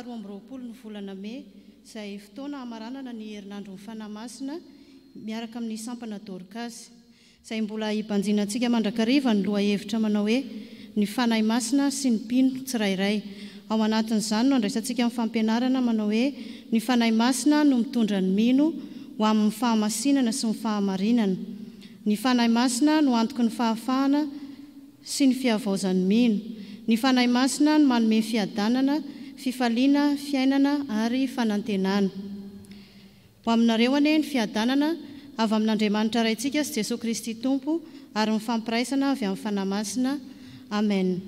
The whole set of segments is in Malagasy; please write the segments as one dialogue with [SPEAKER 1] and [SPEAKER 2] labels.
[SPEAKER 1] faha 22 ny volana Mey, izay fotoana hamaranana ny herinandron'ny Fanahy Masina miaraka amin'ny sampana Dorkasy. Izay mbola hibanjinantsika mandrakariva ny lohahevitra manao hoe Ny Fanahy Masina sy ny mpino tsirairay. Ao anatin'izany no andraisantsika ny fampianarana manao hoe Ny Fanahy Masina no mitondra ny mino ho amin'ny fahamasinana sy ny fahamarinana. Ny Fanahy Masina no antoky ny fahafahana sy ny fihavaozan'ny mino. Ny Fanahy Masina no manome fiadanana, fifaliana, fiainana ary fanantenana. Ho aminareo anie ny fiadanana avy amin'Andriamanitra Raintsika sy Jesoa Kristy Tompo ary ny fampiraisana avy amin'ny Fanahy Masina. Amen.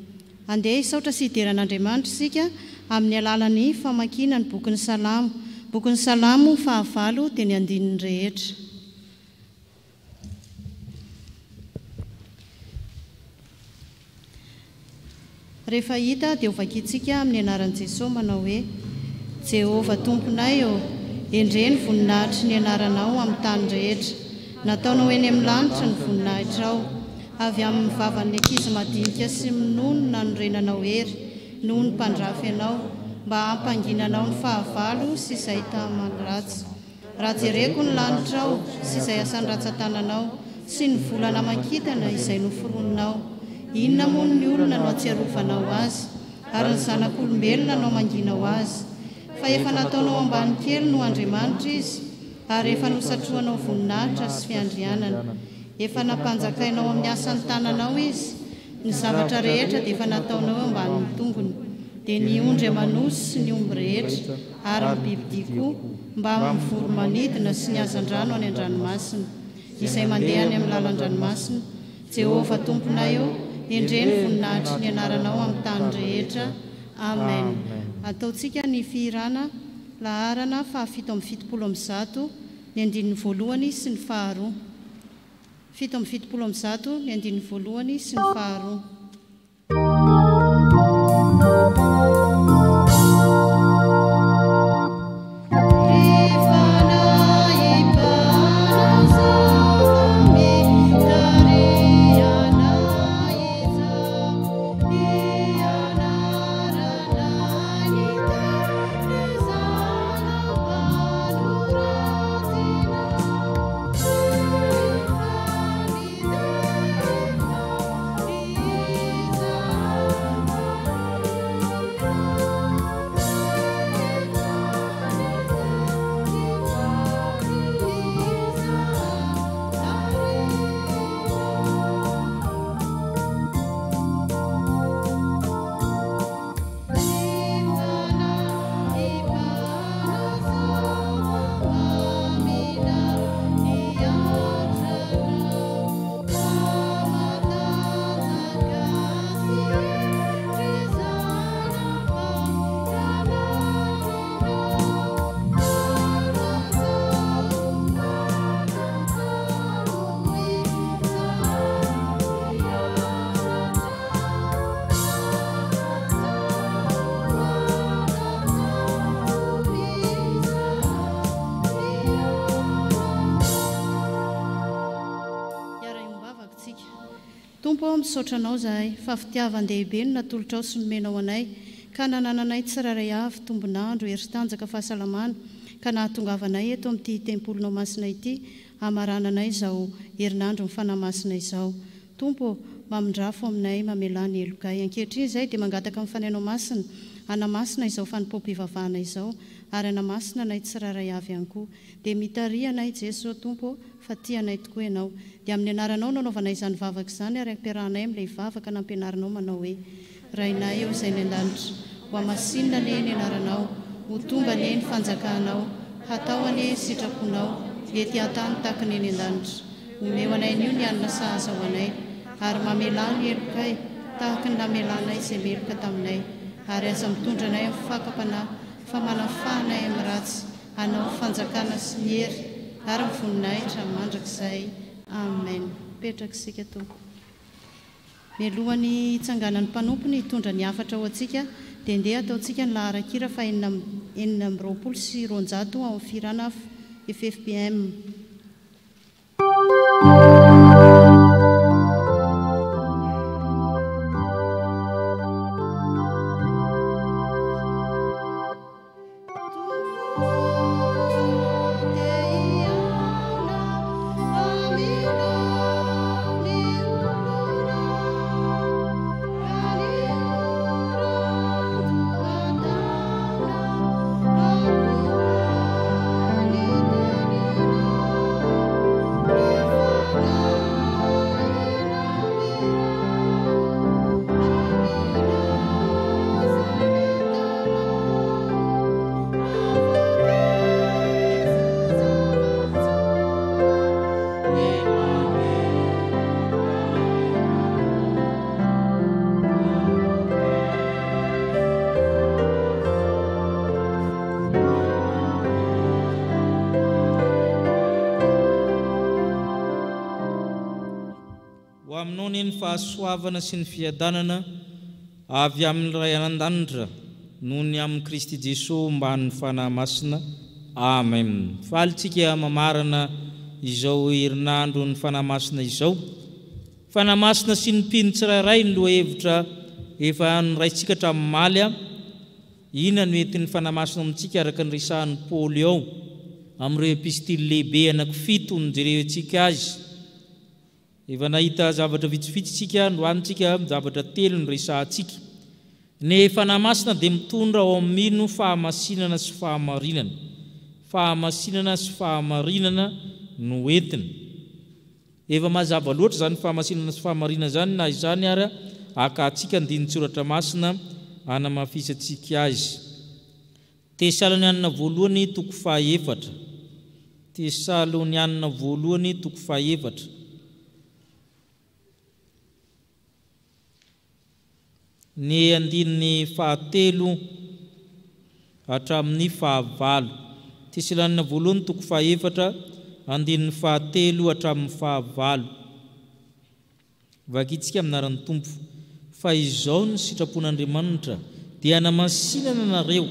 [SPEAKER 1] Andeha hisaotra sy hidera an'Andriamanitra isika amin'ny alalan'ny famakiana ny bokin'ny Salamo. Bokin'ny Salamo fahavalo dia ny andininy rehetra. Rehefa hita dia hovakintsika amin'ny anaran'i Jesoa manao hoe, Jehovah Tomponay ô, endrey ny voninahitry ny anaranao amin'ny tany rehetra. Nataonao eny amin'ny lanitra ny voninahitrao. Avy amin'ny vavan'ny ankizy madinika sy minono no nanorenanao hery, noho ny mpandrafy anao, mba hampanginanao ny fahavalo sy izay taman-dratsy. Raha jereko ny lanitrao sy izay asan'ny ratsan-tananao, sy ny volana aman-kintana izay noforoninao, inona moa ny olona no atsiarovanao azy, ary ny zanak'olombelona no amangianao azy? Fa efa nataonao ambany kely noho Andriamanitra izy, ary efa nosatrohanao voninahitra sy fiandrianana. Efa nampanjakainao amin'ny asan'ny tananao izy, ny zavatra rehetra dia efa nataonao eo ambanin'ny tongony, dia ny ondry aman'osy sy ny omby rehetra, ary ny bibidia koa, mbamin'ny voro-manidina sy ny hazandrano any an-dranomasina, izay mandeha any amin'ny lalan-dranomasina. Jehovah Tomponay ô, endrey ny voninahitry ny anaranao amin'ny tany rehetra. Amen. Ataontsika ny fihirana laharana faha 177, ny andininy voalohany sy ny faharoa. 177, ny andininy voalohany sy ny faharoa. Hiara-hiombavaka isika. Tompo ô, misaotra Anao izahay, fa fitiavan-dehibe no natolotrao sy nomenao anay, ka nanananay tsirairay avy tombon'andro, hery sy tanjaka, fahasalamana, ka nahatongavanay eto amin'ity tempolinao masina ity, hamarananay izao herinandron'ny Fanahy Masina izao. Tompo ô, mamindrafo aminay, mamelà ny helokay. Ankehitriny izahay dia mangataka amin'ny Fanahinao Masina hanamasina izao fanompoam-pivavahana izao, ary hanamasina anay tsirairay avy ihany koa. Dia mitariha anay, Jeso Tompo ô, fa tia anay tokoa Ianao. Dia amin'ny Anaranao no anaovanay izany vavaka izany ary ampiarahanay amin'ilay vavaka nampianarinao manao hoe, Rainay ô izay any an-danitra, ho hamasinina anie ny Anaranao, ho tonga anie ny fanjakanao, hatao anie ny sitraponao, ety an-tany tahaka ny eny an-danitra. Omeo anay anio ny hanina sahaza ho anay, ary mamelà ny helokay, tahaka ny namelanay izay meloka taminay, ary aza mitondra anay amin'ny fakam-panahy, fa manafaha anay amin'ny ratsy. Anao ny fanjakana sy ny hery ary ny voninahitra mandrakizay. Amen. Mipetraka isika Tompoko. Mialohan'ny hitsanganan'ny mpanompony hitondra ny hafatra ho antsika dia ndeha ataontsika ny laharan-kira faha 266 ao amin'ny fihirana ffpm.
[SPEAKER 2] Ho aminao anie ny fahasoavana sy ny fiadanana avy amin'ny Ray any an-danitra noho ny amin'i Kristy Jesoa omban'ny Fanahy Masina. Amen. Faly tsika mamarana izao herinandron'ny Fanahy Masina izao. Fanahy Masina sy ny mpino tsirairay ny lohahevitra efa noraintsika hatramin'ny omaly. Inona no entin'ny Fanahy Masina amintsika araka ny resahan'i Paoly ao amin'ireo epistily lehibe anankifito nojerentsika azy? Efa nahita zavatra vitsivitsy isika, androany tsika zavatra telo no resahantsika. Ny Fanahy Masina dia mitondra ao amin'ny mino fahamasinana sy fahamarinana. Fahamasinana sy fahamarinana no entiny. Efa mazava loatra izany fahamasinana sy fahamarinana izany na izany ara hakantsika andinin-tsoratra masina hanamafisantsika azy. Tesalonianina voalohany toko fahaefatra Tesalonianina voalohany toko fahaefatra. Ny andininy fahatelo hatramin'ny fahavalo. Tesalonianina voalohany toko fahaefatra andininy fahatelo hatramin'ny fahavalo. Vakintsika amin'ny anaran'ny Tompo, fa izao no sitrapon'Andriamanitra, dia hanamasinana anareo,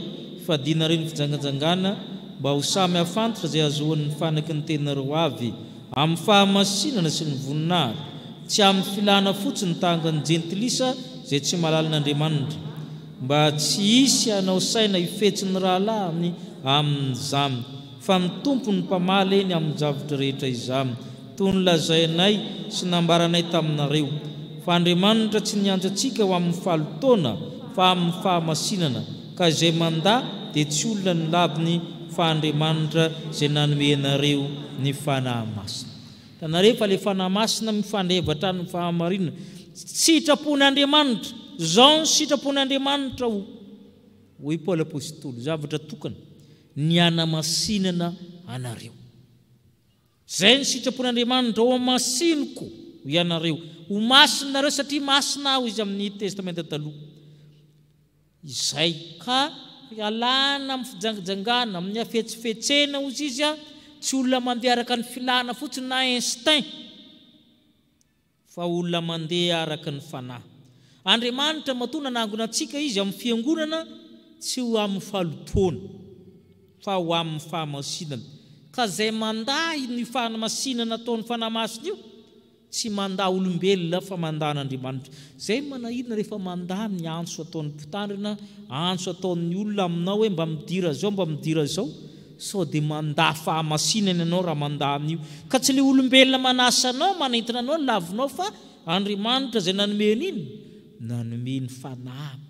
[SPEAKER 2] fadianareo ny fijangajangana, mba ho samy hahafantatra izay hahazoan'ny fanaky ny tenanareo avy, amin'ny fahamasinana sy ny voninahitra, tsy amin'ny filàna fotsiny tahaka ny jentilisa izay tsy mahalala an'Andriamanitra, mba tsy hisy hanao saina hifetsy ny rahalahiny amin'izany, fa ny Tompo no mpamaly eny amin'ny zavtra rehetra izany. Toy ny lazainay sy nambaranay taminareo, fa Andriamanitra tsy niantso antsika ho amin'ny fahalotoana, fa amin'ny fahamasinana, ka izay mandà dia tsy olona no laviny, fa Andriamanitra izay nanome anareo ny Fanahy Masina. Hitanareo fa ilay Fanahy Masina mifandray avy hatrany amin'ny fahamarinana. Sitrapon'Andriamanitra, izao ny sitrapon'Andriamanitra ho, hoy Paoly Apositoly, zavatra tokana, ny hanamasinana anareo. Izay ny sitrapon'Andriamanitra, Hohamasiniko ianareo. Ho masina nareo satria masina Aho, izy amin'ny Testamenta Taloha. Izay. Ka ialana amin'ny fijangajangana, amin'ny hafetsifetsena, hozy izy, tsy olona mandeha araka ny filana fotsiny na instinct. Fa olona mandeha araka ny Fanahy. Andriamanitra matoa nanangona antsika Izy amin'ny Fiangonana tsy ho amin'ny fahalotoana, fa ho amin'ny fahamasinana. Ka izay mandà io fahamasinana ataon'ny Fanahy Masina io, tsy mandà olombelona fa mandà an'Andriamanitra. Izay no manahirana rehefa mandà ny antso ataon'ny mpitandrina, antso ataon'ny olona aminao hoe mba midira izao, mba midira izao. Sao dia mandà fahamasinana ianao raha mandà an'io? Ka tsy ilay olombelona manasa anao, manintona anao no lavinao fa Andriamanitra izay nanome an'iny, nanome ny Fanahiny.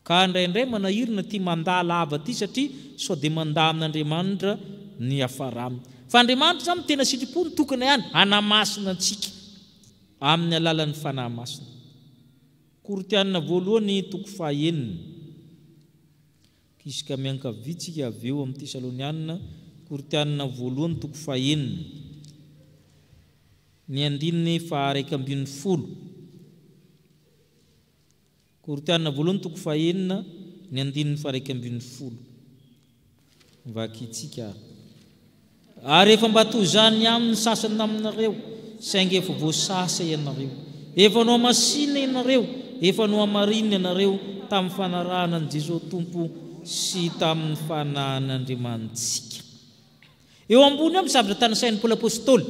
[SPEAKER 2] Ka indraindray manahirana ity mandà lava ity satria sao dia mandà amin'Andriamanitra ny hiafarany. Fa Andriamanitra izany no tena sitrapony tokana ihany hanamasina antsika amin'ny alalan'ny Fanahy Masina. Korintiana voalohany toko fahenina. Isika miankavia tsika avy eo amin'ny Tesalonianina, Korintianina voalohany toko fahenina, ny andininy faha-11. Korintianina voalohany toko fahenina, ny andininy faha-11. Vakintsika ary. Ary efa mba toy izany ihany ny sasany taminareo, saingy efa voasasa ianareo. Efa nohamasinina ianareo, efa nohamarinina ianareo tamin'ny fanarahana an'i Jesoa Tompo sy tamin'ny Fanahin'Andriamanitsika. Eo ambony eo misy zavatra tanisain'i Paoly Apostoly.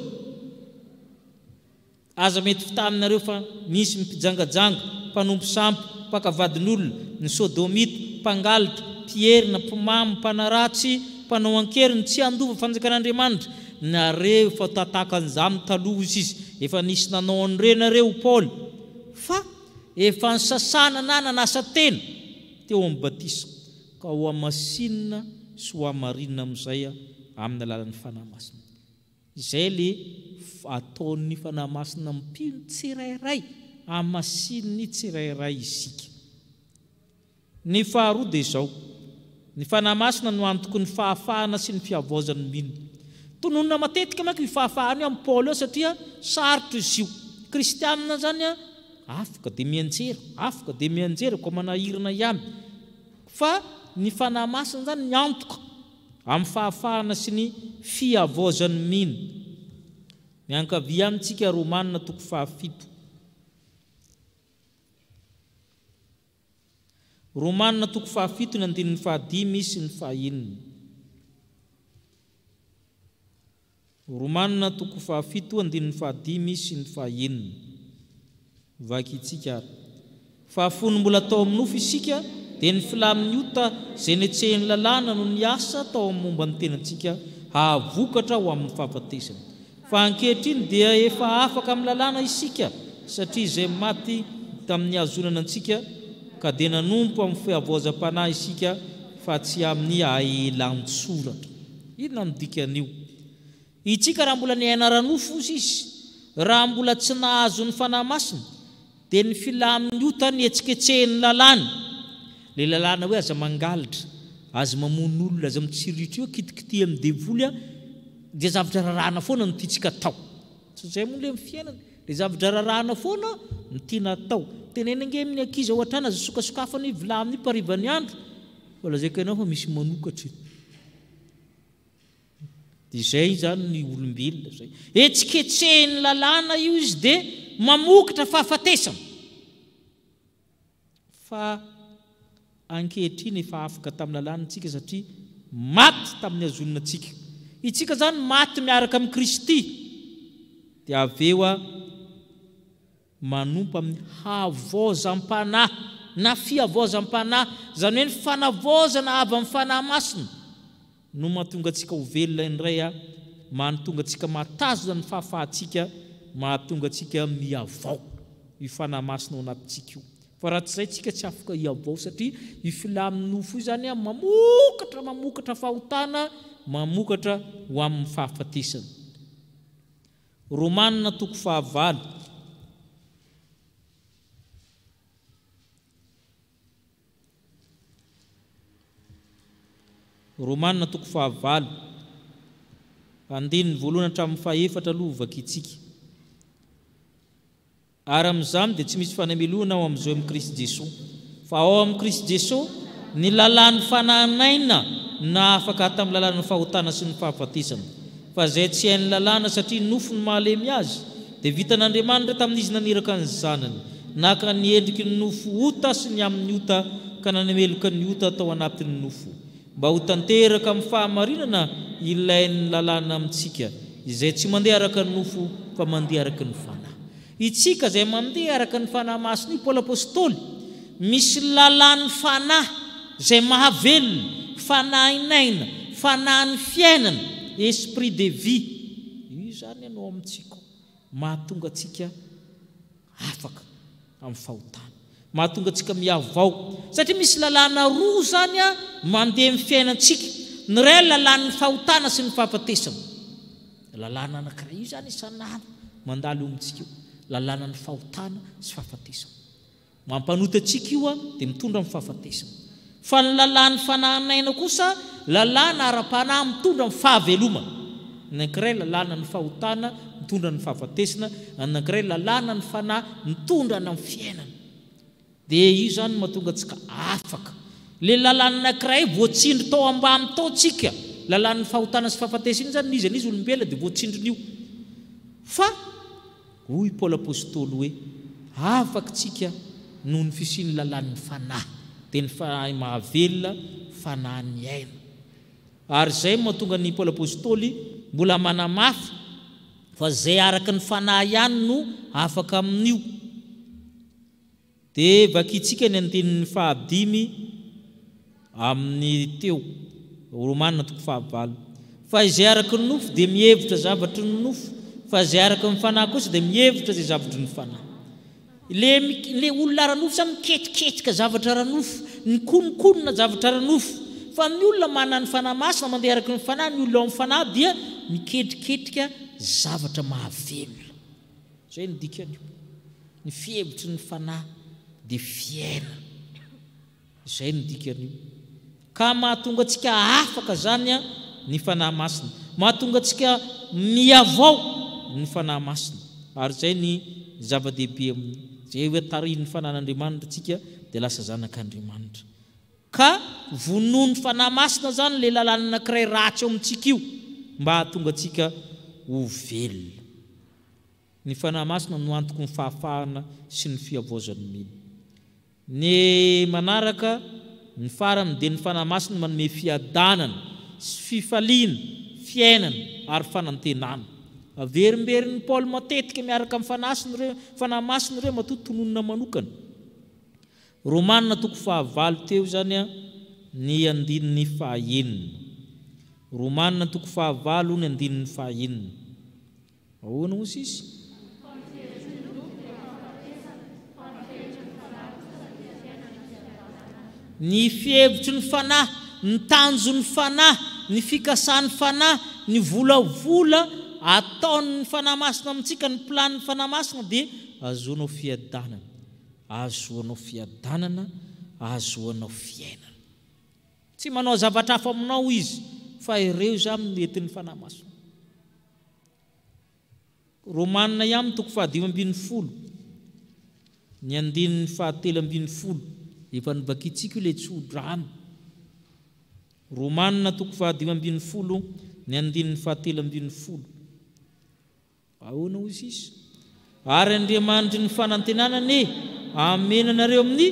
[SPEAKER 2] Aza mety fitaninareo fa misy mpijangajanga, mpanompo sampy, mpaka vadin'olona, ny sodomita, mpangalitra, mpierina, mpimamo, mpanaratsy, mpanao ankeriny, tsy handova fanjakan'Andriamanitra. Nareo efa tataka an'izany taloha hozy izy, efa nisy nanao an'ireny nareo Paoly, fa efa nisasana na nanasa tena teo amin'ny batisa, ka hohamasinina sy hohamarinina amin'izay amin'ny alalan'ny Fanahy Masina. Izay le ataon'ny Fanahy Masina amin'ny mpino tsirairay, hamasininy tsirairay isika. Ny faharoa dia izao, ny Fanahy Masina no antoky ny fahafahana sy ny fihavaozan'ny mino. Tononina matetika manko io fahafahana io amin'i Paoly eo satria sarotra izy io. Kristianina izany afaka dia mianjera, afaka dia mianjera, koa manahirana ihany. Fa ny Fanahy Masina izany ny antoka. Amin'ny fahafahana sy ny fihavaozan'ny mino. Miankavia amintsika Romana toko fahafito. Romana toko fahafito ny andininy fahadimy sy ny fahenina. Romana toko fahafito andininy fahadimy sy ny fahenina. Vakintsika ary. Fa fony mbola tao amin'ny nofo isika, dia ny filamin'ny ota izay netsehin'ny lalàna no niasa tao amin'ny momba ny tenantsika hahavokatra ho amin'ny fahafatesana. Fa ankehitriny dia efa afaka amin'ny lalàna isika, satria izay maty tamin'ny nihazonana antsika, ka dia nanompo amin'ny fihavaozam-panahy isika fa tsy amin'ny aelan-tsoratra. Inona no dikan'io? Itsika raha mbola niaina ara-nofo ozy izy, raha mbola tsy nahazo ny Fanahy Masina, dia ny filamin'ny ota nihetsiketsehin'ny lalàna, ilay lalàna hoe aza mangalatra, aza mamono olona, aza mitsiriritra io, kitikitihan'ny devoly an, dia zavatra rarahana foana no tiantsika atao. Tsy izay moa ilay amin'ny fiainana, ilay zavatra rarahana foana no tiana atao. Teneno ange amin'ny ankizy ao an-trano aza sokasokafana io vilany io mparivan'ny andro, fa lazaiko anao fa misy manokatra io. Izay izany ny olombelona izay. Hetsiketsehin'ny lalàna io izy dia mamokatra fahafatesana. Fa ankehitriny efa afaka tamin'ny lalàna isika satria maty tamin'ny hazonina antsika. Isika izany maty miaraka amin'i Kristy. Dia avy eo manompo amin'ny havaozam-panahy na fihavaozam-panahy, izany hoe ny fanavaozana avy amin'ny Fanahy Masina no mahatonga antsika ho velona indray, mahatonga antsika mahatazona ny fahafahantsika, mahatonga antsika mihavao io Fanahy Masina ao anatintsika io. Fa raha tsy izay tsika tsy afaka hihavao satria io filamin'ny nofo io izany mamokatra, mamokatra fahotana, mamokatra ho amin'ny fahafatesana. Romana toko fahavalo. Romana toko fahavalo. Andininy voalohany hatramin'ny fahefatra aloha hovakintsika. Ary amin'izany dia tsy misy fanamelohana ao amin'izao amin'i Kristy Jesoa. Fa ao amin'i Kristy Jesoa, ny lalàn'ny fanahin'aina nahafaka ahy tamin'ny lalàn'ny fahotana sy ny fahafatesana. Fa izay tsy hain'ny lalàna satria nofo no mahalemy azy, dia vitan'Andriamanitra tamin'izy naniraka ny Zanany, naka ny endriky ny nofo ota sy ny amin'ny ota ka nanameloka ny ota tao anatin'ny nofo. Mba ho tanteraka amin'ny fahamarinana ilain'ny lalàna amintsika, izay tsy mandeha araka ny nofo fa mandeha araka ny Fanahy. Itsika izay mandeha araka ny Fanahy Masina io, Paoly Apostoly, misy lalàn'ny Fanahy izay mahavelona, fanahin'aina, fanahin'ny fiainana, esprit de vie. Io izany no ao amintsika ao, mahatonga antsika afaka amin'ny fahotana. Mahatonga antsika mihavao. Satria misy lalàna roa izany mandeha amin'ny fiainantsika. Ny iray lalàn'ny fahotana sy ny fahafatesana. Lalàna anankiray io izany isan'andro mandalo eo amintsika io. Lalànan'ny fahotana sy fahafatesana. Mampanota antsika io dia mitondra amin'ny fahafatesana. Fa ny lalàn'ny fanahin'aina kosa lalàna ara-panahy mitondra amin'ny fahavelomana. Ny anankiray lalàna ny fahotana mitondra ny fahafatesana, ny anankiray lalàna ny fanahy mitondra ny amin'ny fiainana. Dia io izany no mahatonga antsika afaka. Ilay lalàna anankiray voatsindry tao ambany tao tsika, lalàn'ny fahotana sy fahafatesana iny izany, n'iza n'iza olombelona dia voatsindrin'io. Fa. Hoy Paoly Apostoly hoe, Afaka isika noho ny fisian'ny lalàn'ny Fanahy, dia ny Fanahy mahavelona, Fanahin'ny aina. Ary izay no mahatonga an'i Paoly Apostoly mbola manamafy fa izay araka ny Fanahy ihany no afaka amin'io. Dia vakintsika ny andininy fahadimy amin'ny teo, Romana toko fahavalo. Fa izay araka ny nofo dia mihevitra zavatry ny nofo, fa izay araka ny fanahy kosa dia mihevitra izay zavatry ny fanahy. Ilay, ilay olona ara-nofo izany miketriketrika zavatra ara-nofo, mikononkonona zavatra ara-nofo. Fa ny olona manana ny Fanahy Masina, mandeha araka ny Fanahy, ny olona ao amin'ny Fanahy dia miketriketrika zavatra mahavelona. Izay no dikan'io. Ny fihevitry ny fanahy dia fiainana. Izay no dikan'io. Ka mahatonga antsika afaka izany ny Fanahy Masina. Mahatonga antsika mihavao ny Fanahy Masina. Ary izay ny zava-dehibe amin'io. Izay hoe tarihin'ny Fanahin'Andriamanitra antsika dia lasa zanak'Andriamanitra. Ka vonoin'ny Fanahy Masina izany ilay lalàna anankiray ratsy ao amintsika io mba hahatonga antsika ho velona. Ny Fanahy Masina no antoky ny fahafahana sy ny fihavaozan'ny mino. Ny manaraka, ny farany dia ny Fanahy Masina manome fiadanana sy fifaliana, fiainana ary fanantenana. Averimberin'i Paoly matetika miaraka amin'ny Fanasiny ireo, Fanahy Masina ireo matoa tononina manokana. Romana toko fahavalo teo izany ny andininy fahaenina. Romana toko fahavalo ny andininy fahaenina. Ahoana hoy sisa? Ny fihevitry ny fanahy, ny tanjon'ny fanahy, ny fikasan'ny fanahy, ny volavola ataon'ny Fanahy Masina amintsika, ny planin'ny Fanahy Masina dia ahazoanao fiadanana, ahazoanao fiadanana, ahazoanao fiainana. Tsy manao zavatra hafa aminao Izy fa ireo izany no entin'ny Fanahy Masina. Romana ihany toko fahadimy ambin'ny folo, ny andininy fahatelo ambin'ny folo. Efa novakintsika io ilay tsodrano. Romana toko fahadimy ambin'ny folo, ny andininy fahatelo ambin'ny folo. Ahoana hoy sisa? Ary Andriamanitry ny fanantenana anie hameno anareo amin'ny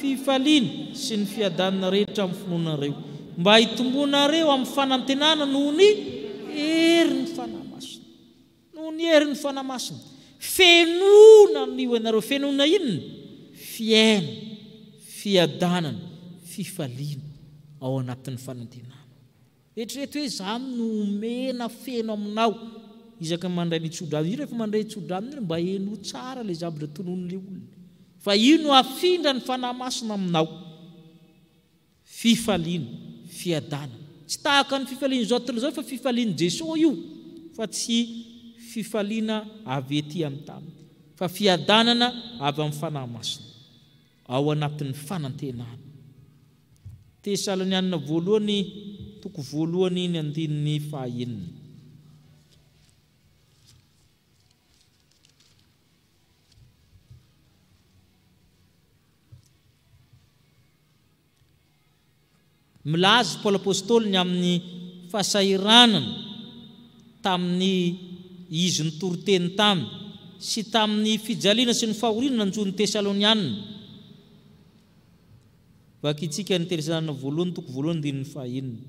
[SPEAKER 2] fifaliana sy ny fiadanana rehetra amin'ny finoanareo, mba hitomboanareo amin'ny fanantenana noho ny herin'ny Fanahy Masina. Noho ny herin'ny Fanahy Masina. Fenoina an'io ianareo. Fenoina inona? Fiainana, fiadanana, fifaliana ao anatin'ny fanantenana. Eritrereto hoe izany no omena feno aminao isaky ny mandray ny tsodrano. Io rehefa mandray tsodrano io mba henoy tsara ilay zavatra tononin'ilay olona. Fa io no afindra ny Fanahy Masina aminao. Fifaliana, fiadanana. Tsy tahaka ny fifalian'izao tontolo izao fa fifalian'i Jesoa io fa tsy fifaliana avy ety amin'ny tany. Fa fiadanana avy amin'ny Fanahy Masina. Ao anatin'ny fanantenana. Tesalonianina voalohany toko voalohany ny andininy fahaenina. Milaza i Paoly Apostoly ny amin'ny fahasahiranana tamin'ny izy nitory teny taminy sy tamin'ny fijaliana sy ny fahoriana nanjo ny Tesalonianina. Vakintsika ny Tesalonianina voalohany toko voalohany andininy fahaenina.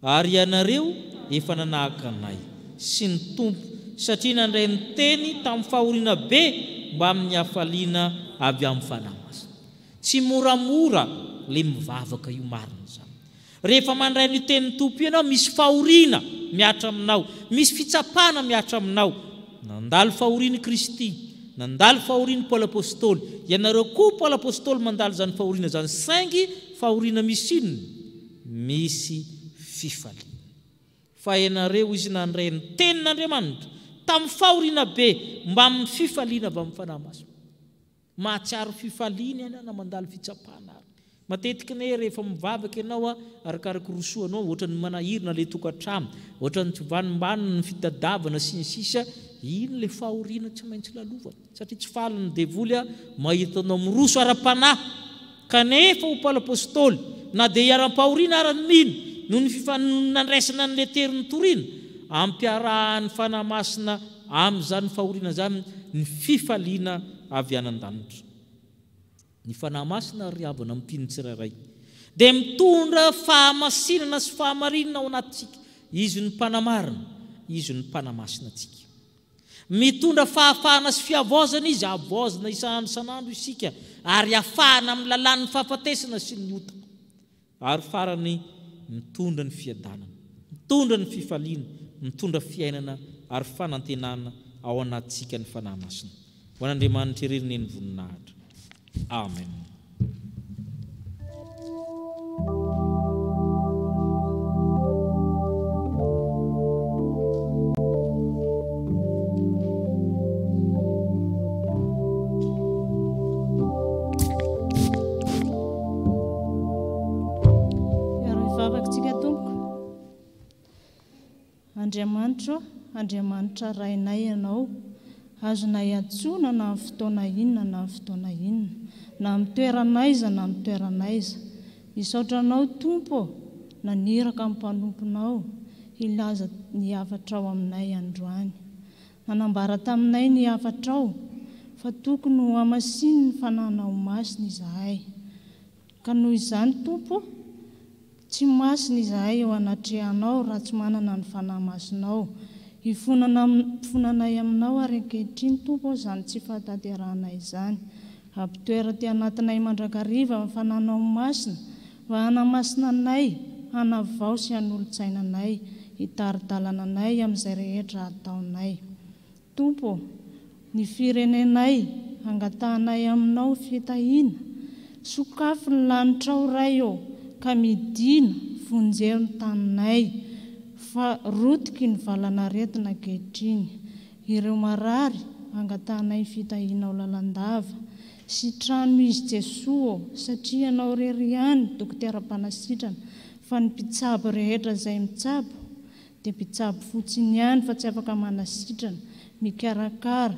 [SPEAKER 2] Ary ianareo efa nanahaka anay sy ny Tompo, satria nandray ny teny tamin'ny fahoriana be mbamin'ny hafaliana avy amin'ny Fanahy Masina. Tsy moramora le mivavaka io marina izany. Rehefa mandray an'io tenin'ny Tompo io ianao misy fahoriana mihatra aminao, misy fitsapana mihatra aminao. Nandalo fahoriana i Kristy, nandalo fahoriana i Paoly Apostoly, ianareo koa Paoly Apostoly mandalo izany fahoriana izany saingy fahoriana misy inona? Misy fifaliana. Fa ianareo izy nandray ny tenin'Andriamanitra tamin'ny fahoriana be mbamin'ny fifaliana avy amin'ny Fanahy Masina. Mahatsiaro fifaliana ianao na mandalo fitsapana ary. Matetika anie rehefa mivavaka ianao arakaraky rosoanao ohatran'ny manahirana ilay tokantrano, ohatran'ny tsy vanombanona ny fitadiavana sy ny sisa Iny ilay fahoriana tsy maintsy lalovana satria tsy faly ny devoly mahita anao miroso ara-panahy kanefa ho Paoly Apostoly na dia iharam-pahoriana ara ny mino noho ny fifa- nandraisana ny letery nitoriana, ampiarahan'ny Fanahy Masina amin'izany fahoriana izany ny fifaliana avy any an-danitra. Ny Fanahy Masina ry havana amin'ny mpino tsirairay dia mitondra fahamasinana sy fahamarinana ao anatintsika. Izy no Mpanamarina, Izy no Mpanamasina antsika. Mitondra fahafahana sy fihavaozana Izy, havaozina isan'andro isan'andro isika ary hafahana amin'ny lalàn'ny fahafatesana sy ny ota. Ary farany, mitondra ny fiadanana, mitondra ny fifaliana, mitondra fiainana ary fanantenana ao anatintsika ny Fanahy Masina. Ho an'Andriamanitra irery anie ny voninahitra. Amen.
[SPEAKER 1] Hiara-hivavaka tsika tompoko. Andriamanitra ô, Andriamanitra Rainay Ianao, azonay antsoina na amin'ny fotoana inona na amin'ny fotoana inona, na amin'ny toerana aiza na amin'ny toerana aiza. Misaotra Anao Tompo ô, naniraka ny mpanomponao hilaza ny hafatrao aminay androany.
[SPEAKER 3] Nanambara taminay ny hafatrao fa tokony ho hamasinin'ny Fanahinao Masina izahay. Ka noho izany, Tompo ô, tsy masina izahay eo anatrehanao raha tsy manana ny Fanahy Masinao. Ifonana ifonanay aminao ary ankehitriny, Tompo ô, izany tsy fahatanterahanay izany. Ampitoero aty anatinay mandrakariva ny Fanahinao Masina mba hanamasina anay, hanavao sy hanolo-tsaina anay, hitari-dalana anay amin'izay rehetra ataonay. Tompo ô, ny firenenay, angatahanay Aminao fitahiana. Sokafy ny lanitrao Ray ô, ka midina, vonjeo ny taninay, fa rotiky ny valan'aretina ankehitriny. Ireo marary, angatahanay ny fitahianao lalandava. Sitrano izy Jesoa ô, satria Ianao irery ihany dokotera mpanasitrana, fa ny mpitsabo rehetra izay mitsabo, dia mpitsabo fotsiny ihany fa tsy afaka manasitrana, mikarakara.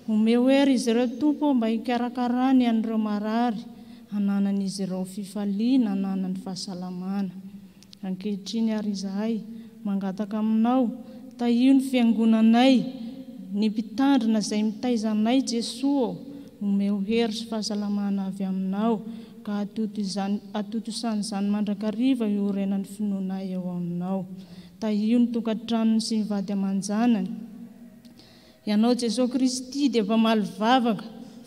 [SPEAKER 3] Omeo hery izy ireo Tompo ô mba hikarakarany an'ireo marary, hananan'izy ireo fifaliana, hananany fahasalamana. Ankehitriny ary izahay, mangataka Aminao, tahio ny fiangonanay, ny mpitandrina izay mitaiza anay Jesoa ô, omeo hery sy fahasalamana avy Aminao, ka hatotosan'izany mandrakariva hiorenan'ny finoanay eo Aminao. Tahio ny tokantranony sy ny vady aman-janany. Ianao Jesoa Kristy dia mpamaly vavaka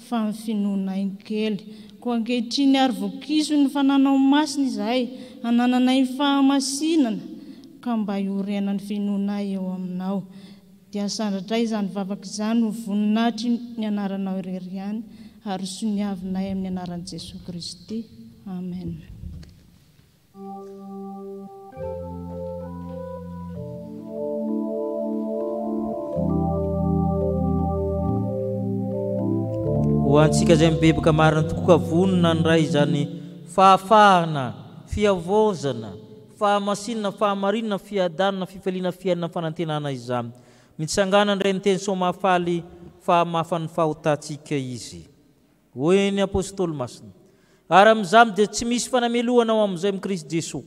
[SPEAKER 3] fa ny finoanay no kely. Koa ankehitriny ary vokiso ny fananao masina izahay hanananay fahamasinana ka mba hiorenan'ny finoanay eo Aminao. Dia asandratray izany vavaka izany ho voninahitry ny anaranao irery ihany ary soniavinay amin'ny anaran'i Jesoa Kristy. Amen.
[SPEAKER 2] Ho antsika izay mibebaka marina tokoa ka vonona handray izany fahafahana, fihavaozana, fahamasinana, fahamarinana, fiadanana, fifaliana, fiainana, fanantenana izany. Mitsangàna indray ny teny soa mahafaly fa hamafa ny fahotantsika Izy. Hoy ny Apostoly Masina, Ary amin'izany dia tsy misy fanamelohana ao amin'izay amin'i Kristy Jesoa,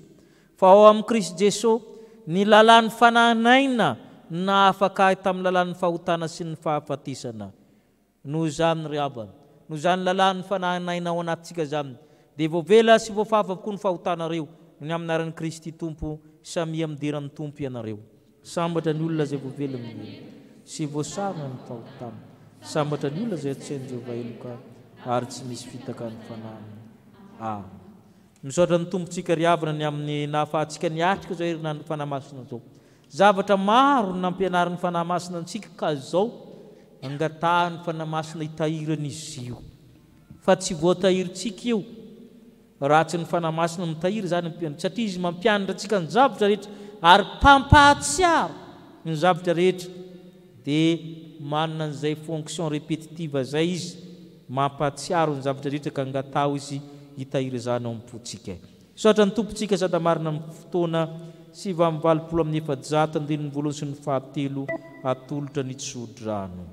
[SPEAKER 2] fa ao amin'i Kristy Jesoa, ny lalàn'ny fanahin'aina no nahafaka ahy tamin'ny lalàn'ny fahotana sy ny fahafatesana. Noho izany, ry havana, noho izany lalàn'ny fanahin'aina ao anatintsika izany, dia voavela sy voafafa avokoa ny fahotanareo, noho ny amin'ny anaran'i Kristy Tompo, samia midera ny Tompo ianareo. Sambatra ny olona izay voavela ny helony, sy voasarona ny fahotany. Sambatra ny olona izay tsy hain'i Jehovah heloka, ary tsy misy fitaka ny fanahiny. Amen. Misaotra ny Tompontsika ry havana ny amin'ny nahafahantsika niatrika izao herinandron'ny Fanahy Masina izao. Zavatra maro no nampianarin'ny Fanahy Masina antsika ka izao angatahan'ny Fanahy Masina hitahirana izy io. Fa tsy voatahirintsika io raha tsy ny Fanahy Masina mitahiry izany ampianatra satria Izy mampianatra antsika ny zavatra rehetra ary mpampahatsiaro ny zavatra rehetra dia manana an'izay fonction répétitive izay Izy mampahatsiaro ny zavatra rehetra ka angataho Izy hitahiry izany ao am-pontsika. Misaotra ny Tompontsika sady hamarina amin'ny fotoana 489 andininy voalohany sy ny fahatelo atolotra ny tsodrano.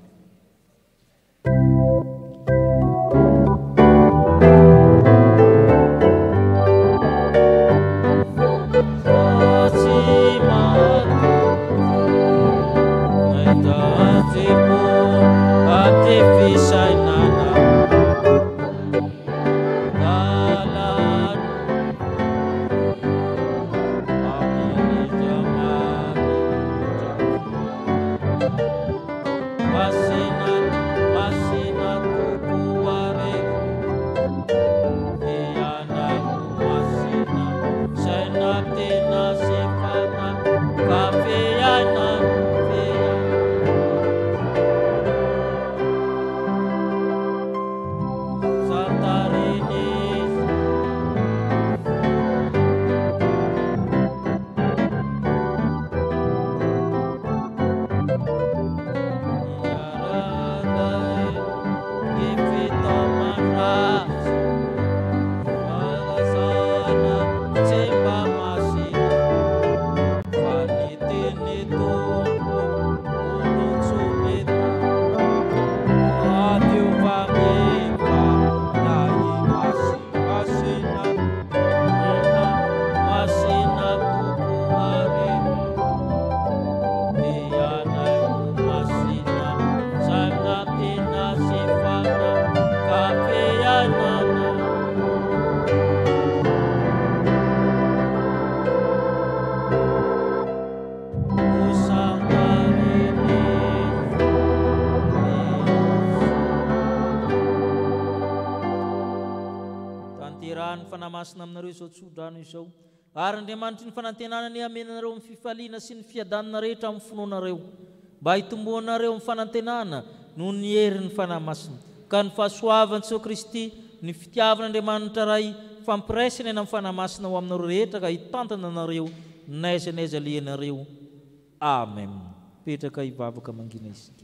[SPEAKER 2] Iarahan'ny Fanahy Masina aminareo izao tsodrano izao. Ary Andriamanitry ny fanantenana anie hamena anareo amin'ny fifaliana sy ny fiadanana rehetra amin'ny finoanareo, mba hitomboanareo amin'ny fanantenana noho ny herin'ny Fanahy Masina. Ka ny fahasoavan'i Jesoa Kristy, ny fitiavan'Andriamanitra Ray, fampiraisana aina amin'ny Fanahy Masina ho aminareo rehetra ka hitantana anareo n'aiza n'aiza alehanareo. Amen. Mipetraka hivavaka mangina isika.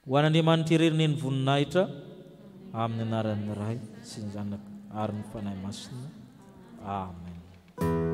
[SPEAKER 2] Ho an'Andriamanitra irery anie ny voninahitra, amin'ny anaran'ny Ray sy ny Zanaka ary ny Fanahy Masina. Amen.